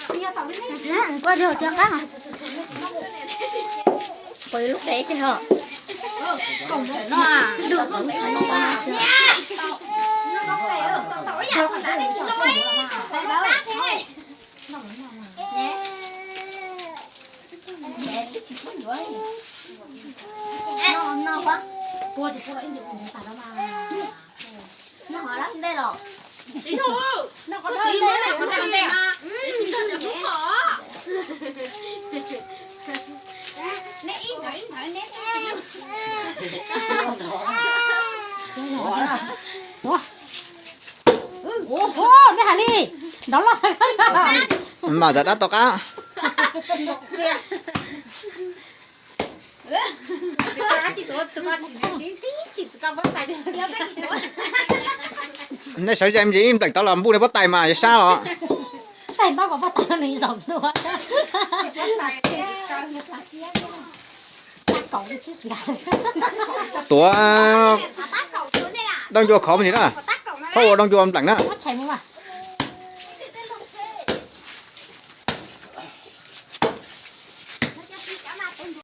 Kuaj rau cov qab. Pov lub qe tiag ho. Nej hais li, nrov loj. Mam zam dab tom qab. Nej sawv ze ntsis ib npleem tau los npuj nej pob tais mas yuav sab los. Tais ntaub kom pob tais nws zaum ntua. Tuav dab ncua khov me ntsis na. Txhob ua dab ncua npleem na.